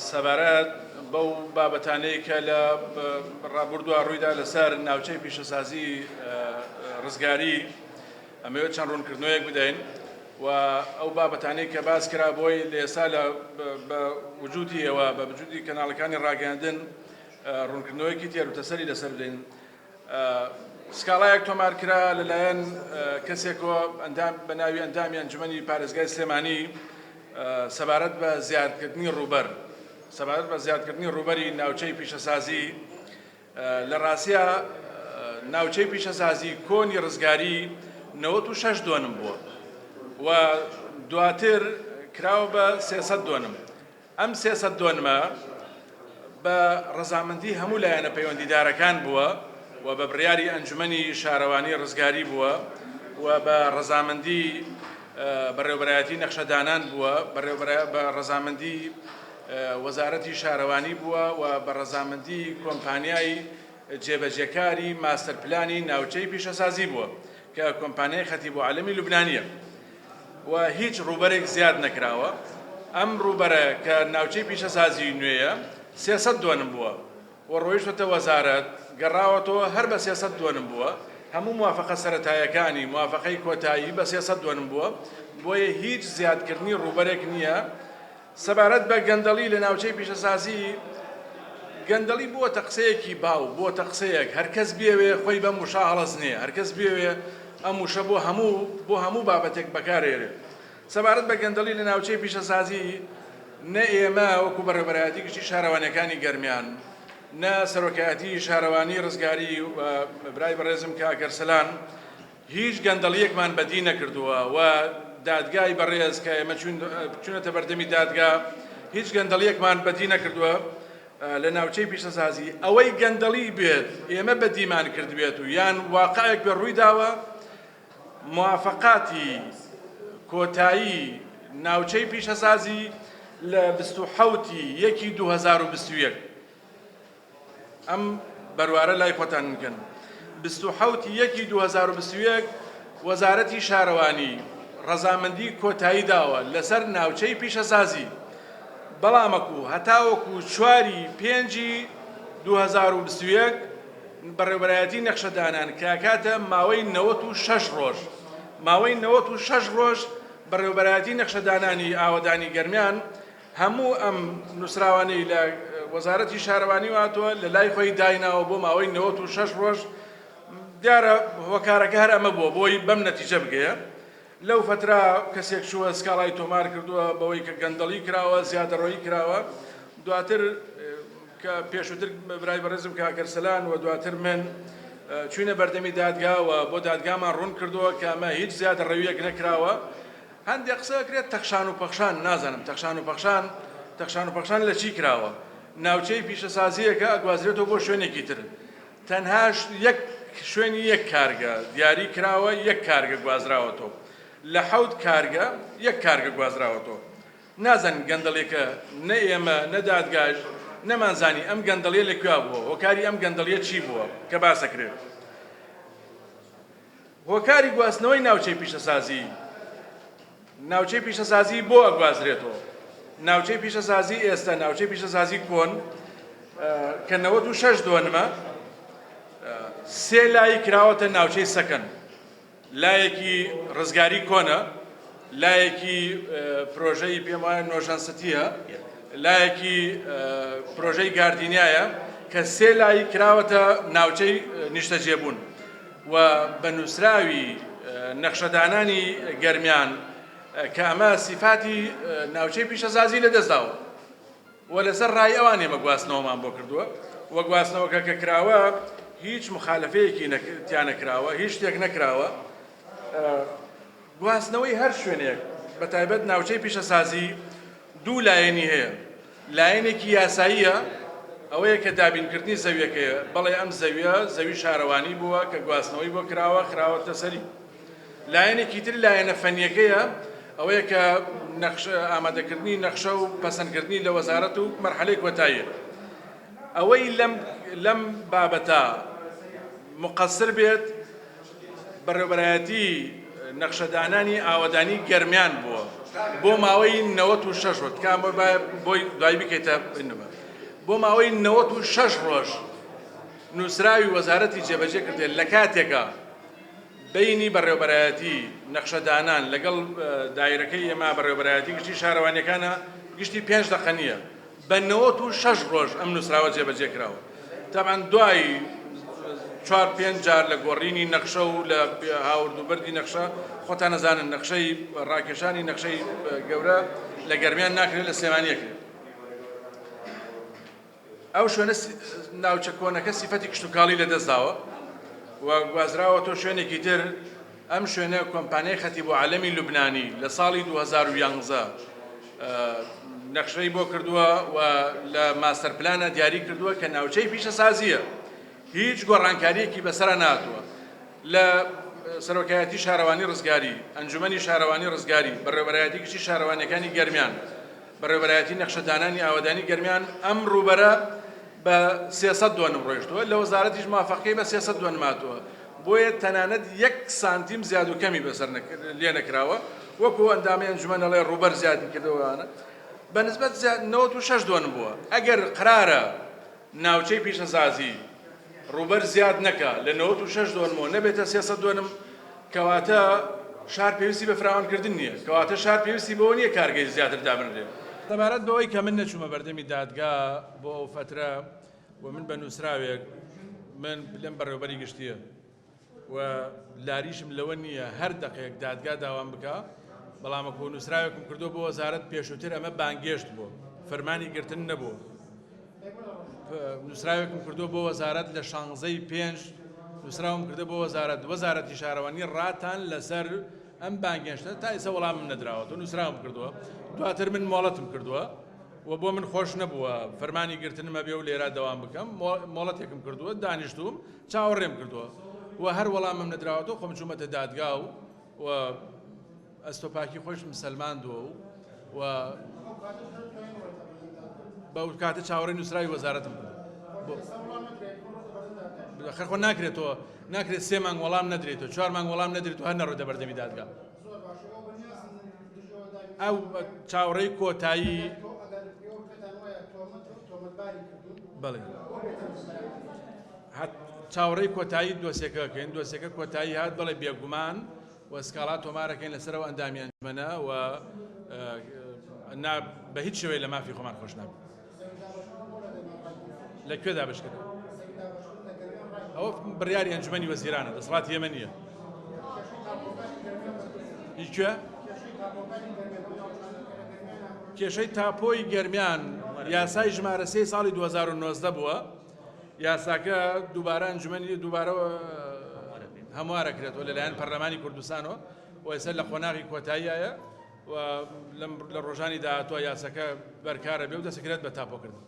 سەبارەت بەو بابەتانەی کە لە ڕابوردوە ڕوویدا لەسەر ناوچەی پیشەسازی ڕزگاری، ئەمەوێت چەند ڕوونکردنەوەیەک بدەین و ئەو بابەتانەی کە باس کرا بۆی لە ئێستا لە بە وجودی ئێوە بە وجودی کەناڵەکانی ڕاگەیاندن ڕوونکردنەوەیەکی تێروتەسەلی لەسەر بدەین. سکاڵایەک تۆمار کرا لەلایەن کەسێکەوە ئەندام بە ناوی ئەندامی ئەنجومەنی پارێزگای سلێمانی سەبارەت بە زیادکردنی ڕووبەر سەبارەت بە زیادکردنی ڕووبەری ناوچەی پیشەسازی لە ڕاستیا ناوچەی پیشەسازی کۆنی ڕزگاری 96 دۆنم بووە و دواتر کراوە بە 300 دۆنم. ئەم 300 دۆنمە بە ڕەزامەندی هەموو لایەنە پەیوەندیدارەکان بووە و بە بڕیاری ئەنجومەنی شارەوانی ڕزگاری بووە و بە ڕەزامەندی بەڕێوەبەرایەتی نەخشەدانان بووە، بە ڕەزامەندی وەزارەتی شارەوانی بووە و بە ڕەزامەندی کۆمپانیای جێبەجێکاری ماستەر پلانی ناوچەی پیشەسازی بووە کە کۆمپانیای خەتیب عەلەمی لوبنانییە و هیچ ڕووبەرێک زیاد نەکراوە. ئەم ڕووبەرە کە ناوچەی پیشەسازی نوێیە 300 دۆنم بووە و ڕۆیشتۆتە وەزارەت گەڕاوەتەوە هەر بە 300 دۆنم بووە، هەموو موافەقە سەرەتایەکانی، موافەقەی کۆتایی بە 300 دۆنم بووە، بۆیە هیچ زیادکردنی ڕووبەرێک نییە. سەبارەت بە گەندەڵی لە ناوچەی پیشەسازی، گەندەڵی بووەتە قسەیەکی باو، بووەتە قسەیەک هەرکەس بیەوێ خۆی بەم وشە هەڵەزنێ، هەرکەس بیەوێ ئەم وشە بۆ هەموو بۆ هەموو بابەتێک بەکارێنێ. سەبارەت بە گەندەڵی لە ناوچەی پیشەسازی، نە ئێمە وەکو بەڕێوەبەرایەتی گشتی شارەوانییەکانی گەرمیان، نە سەرۆکایەتی شارەوانی ڕزگاری و برای بەڕێزم کاک ئەرسەلان هیچ گەندەڵییەکمان بەدی نەکردووە و دادگای بەڕێز کە ئێمە چوونەتە بەردەمی دادگا هیچ گەندەڵییەکمان بەدی نەکردووە لە ناوچەی پیشەسازی. ئەوەی گەندەڵی بێت ئێمە بەدیمان کردبێت و یان واقعێک بێ ڕوویداوە، موافەقاتی کۆتایی ناوچەی پیشەسازی لە 27 ی یەکی 2021 ئەم بەروارە لای خۆتان بکەن 27 ی یەکی 2021 وەزارەتی شارەوانی ڕەزامەندی کۆتایی داوە لەسەر ناوچەی پیشەسازی بەڵامەکو هەتاوەکو چواری پێنجی 2021 بەڕێوبەرایەتی نەخشەدانان کە ئەکاتە ماوەی 96 ڕۆژ ماوەی 96 ڕۆژ بەڕێوبەرایەتی نەخشەدانانی ئاوەدانی گەرمیان هەموو ئەم نووسراوانەی لە وەزارەتی شارەوانی هاتووە لە لای خۆی دایناوە بۆ ماوەی 96 ڕۆژ دیارە هۆکارەکە هەر ئەمە بووە بۆی بەم نەتیجە بگەیە لەو فەترە کەسێک چووە سکاڵای تۆمار کردووە بەوەی کە گەندەڵی کراوە، زیادەڕۆیی کراوە، دواتر کە پێشووتر برای بەڕێزم کاک ئەرسەلان و دواتر من چووینە بەردەمی دادگا و بۆ دادگامان ڕوون کردەوە کە ئەمە هیچ زیادەڕەوییەک نەکراوە. هەندێک قسە ئەکرێت تەخشان و پەخشان، نازانم تەخشان و پەخشان، تەخشان و پەخشان لە چی کراوە؟ ناوچەی پیشەسازییەکە ئەگوازرێتەوە بۆ شوێنێکی تر. تەنها یەک شوێنی یەک کارگە دیاری کراوە، یەک کارگە گوازراوەتەوە. لە حەوت کارگە یەک کارگە گوازراوەتەوە. نازانین گەندەڵیەکە نە ئێمە نە دادگاش نەمانزانی ئەم گەندەڵیە لە کوێ بووە، هۆکاری ئەم گەندەڵیە چی بووە کە باسەکرێت. هۆکاری گواستنەوەی ناوچەی پیشەسازی ناوچەی پیشەسازی بۆ ئەگوازرێتەوە ناوچەی پیشەسازی ئێستا ناوچەی پیشەسازی کۆن کە 96 دۆنمە سێ لای کراوەتە ناوچەی سەکەن لایەکی ڕزگاری کۆنە لایەکی پرۆژەی پێم وایە نۆژەن ستیە لایەکی پرۆژەی گاردینیایە کە سێ لای کراوەتە ناوچەی نیشتەجێبوون و بە نووسراوی نەخشەدانانی گەرمیان کە ئەمە سیفاتی ناوچەی پیشەسازی لەدەستداوە و لەسەر ڕای ئەوان ئێمە گواستنەوەمان بۆ کردووە و گواستنەوەکە کە کراوە هیچ مخالفەیەکی تیا نەکراوە، هیچ شتێک نەکراوە. گواستنەوەی هەر شوێنێک بە تایبەت ناوچەی پیشەسازی دوو لایەنی هەیە، لایەنێکی یاساییە ئەوەیە کە دابینکردنی زەویەکەیە، بەڵێ ئەم زەویە زەوی شارەوانی بووە کە گواستنەوەی بۆ کراوە خراوەتە سەری. لایەنێکی تر لایەنە فەنیەکەیە ئەوەیە کە نەخشە ئامادەکردنی نەخشە و پەسەندکردنی لە وەزارەت و مەرحەلەی کۆتاییە. ئەوەی لەم لەم بابەتە مقەسر بێت بەڕێوبەرایەتی نەخشەدانانی ئاوەدانی گەرمیان بووە. بۆ ماوەی 96 ڕۆژ تکام بۆ بۆی دوای بکەیتە بۆ ماوەی 96 ڕۆژ نووسراوی وەزارەتی جێبەجێ کردێت لە کاتێکا بەینی بەڕێوبەرایەتی نەخشەدانان لەگەڵ دایرەکەی ئێمە بەڕێوبەرایەتی گشتی شارەوانیەکانە گشتی پێنج دەقە نییە بە 96 ڕۆژ ئەم نووسراوە جێبەجێ کراوە تەبعەن دوای چوار پێنج جار لە گۆڕینی نەخشە و لە هاوردوبردی نەخشە خۆتان نەزانن نەخشەی ڕاکێشانی نەخشەی گەورە لە گەرمیان ناکرێت لە سلێمانیە کرێت ئەو شوێنە ناوچە کۆنەکە سیفەتی کشتوکاڵی لەدەستداوە و گوازراوەتەوە شوێنێکی تر، ئەم شوێنە کۆمپانیای خەتیب و عەلەمی لوبنانی لە ساڵی 2011 نەخشەی بۆ کردووە و لە ماستەر پلانە دیاری کردووە کە ناوچەی پیشەسازییە، هیچ گۆڕانکارییەکی بەسەرا نەهاتووە. لە سەرۆکایەتی شارەوانی ڕزگاری، ئەنجومەنی شارەوانی ڕزگاری، بەڕێوەبەرایەتی گشتی شارەوانییەکانی گەرمیان، بەڕێوەبەرایەتی نەخشەدانانی ئاوەدانی گەرمیان ئەم ڕووبەرە بە 300 دۆنم ڕۆیشتووە، لە وەزارەتیش موافەقەی بە 300 دۆنم هاتووە، بۆیە تەنانەت یەک سانتیم زیاد و کەمی بەسەر لێ نەکراوە، وەکو ئەندامی ئەنجومەن ئەڵێ ڕووبەر زیادی کردووە بە نسبەت 96 دۆنم بووە، ئەگەر قەرارە ناوچەی پیشەسازی ڕووبەر زیاد نەکا لە 96 دۆنمەوە نەبێتە 300 دۆنم، کەواتە شار پێویستی بە فراوانکردن نییە، کەواتە شار پێویستی بەوە نییە کارگەی زیاتر دابنرێت. سەبارەت بەوەی کە من نەچوومە بەردەمی دادگا بۆ ئەو فەترە و من بە نووسراوێک من پلەم بەڕێوەبەری گشتییە و لاریشم لەوە نییە هەر دەقێک دادگا داوام بکا، بەڵام وەکو نووسراوێکم کردووە بۆ وەزارەت پێشووتر ئەمە بانگێشت بووە، فەرمانی گرتن نەبووە. نووسراوێکم کردووە بۆ وەزارەت لە شانزەی پێنج نووسراوم کردە بۆ وەزارەت وەزارەتی شارەوانی ڕاتان لەسەر ئەم بانگێشتە تا ئێستا وەڵامم نەدراوەتەوە نووسراوم کردووە دواتر من مۆڵەتم کردووە و بۆ من خۆش نەبووە فەرمانی گرتنم هەبێ و لێرە دەوام بکەم مۆڵەتێکم کردووە دانیشتووم چاوەڕێم کردووە و هەر وەڵامم نەدراوەتەوە خۆم چوومەتە دادگا و و ئەستۆپاکی خۆیشم سەلماندووە و و بەو کاتە چاوەڕێی نووسراوی وەزارەتم کرد. خەر خۆ ناکرێتەوە ناکرێت سێ مانگ وەڵام نەدرێتەوە چوار مانگ وەڵام نەدرێت و هەر نەڕۆیتە بەردەمی دادگا ئەو چاوەڕێی کۆتایی بەڵێ چاوەڕێی کۆتایی دۆسێکەکەین دۆسێکە کۆتایی هات بەڵێ بێگومان و سکاڵا تۆمارەکەین لەسەر ئەو ئەندامی ئەنجومەنە و نا بە هیچ شێوەیە لە مافی خۆمان خۆش نابین. لە کوێ دابەشکرا؟ ئەوە بڕیاری ئەنجومەنی وەزیرانە، دەسەڵاتی ئێمە نییە. هی کوێ؟ کێشەی تاپۆی گەرمیان یاسای ژمارە سێ ساڵی 2019 بووە. یاساکە دووبارە ئەنجومەنی دووبارە هەموارەکرێتەوە لەلایەن پەرلەمانی کوردستانەوە و ئێستا لە قۆناغی کۆتاییایە و لە ڕۆژانی داهاتووە یاساکە بەرکارە بێ و دەسەکرێت بە تاپۆکردن.